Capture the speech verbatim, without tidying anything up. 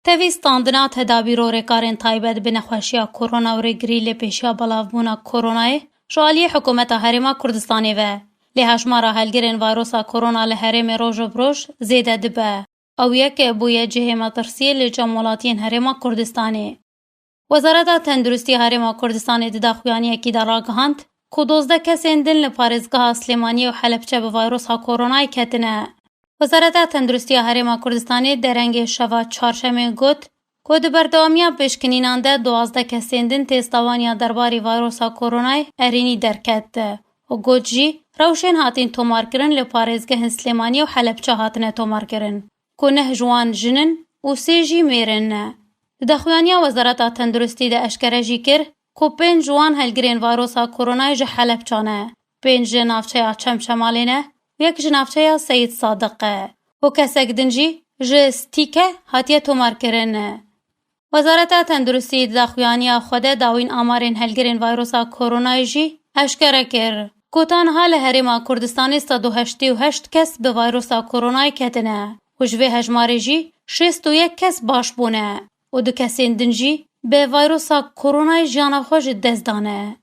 Tevî standina tedabî û rêkarên taybet bi nexweşiya korona û rêgirî li pêşiya belavbûna koronayê ji aliyê Hikûmeta Herêma Kurdistanê ve. Lê hejmara helgirên vayrosa korona li herêmê roj bi roj zêde dibe. Ew yek bûye cihê metirsiyê li cem welatiyên Herêma Kurdistanê. Wezareta Tenduristiya Herêma Kurdistanê di daxuyaniyekî de ragihand ku dozdeh kesên din li parêzgeha Silêmaniyê û Helebçe bi vayrosa koronayê ketine. Wezareta Tenduristiya Herêma Kurdistanê derengê şeva çarşemê got ku di berdewamiya pêşkinînan de duwazdeh kesên din têsta wan ya derbarî vayrosa koronayê erênî derket û got jî rewşên hatîn tomarkirin li parêzgehên Silêmaniyê û Helebçe hatine tomarkirin ku neh ji wan jin in û sê jî mêr in. Di daxuyaniya Wezareta Tenduristî de eşkere jî kir ku pênc ji wan helgirên vayrosa koronayê ji Helebçe ne, pênc ji navçeya Çemçemalê ne û yek ji navçeya Seyid Sadiq e û kesek din jî ji Stîke hatiye tomarkirin. Wezareta Tenduristî di daxuyaniya xwe de dawîn amarên helgirên vayrosa koronayê jî eşkere kir ku ta niha li Herêma Kurdistanê sed û heştê û heşt kes bi vayrosa koronayê ketine û ji vê hejmarê jî şêst û yek kes baş bûne û du kesên din jî bi vayrosa koronayê jiyana xwe ji dest dane.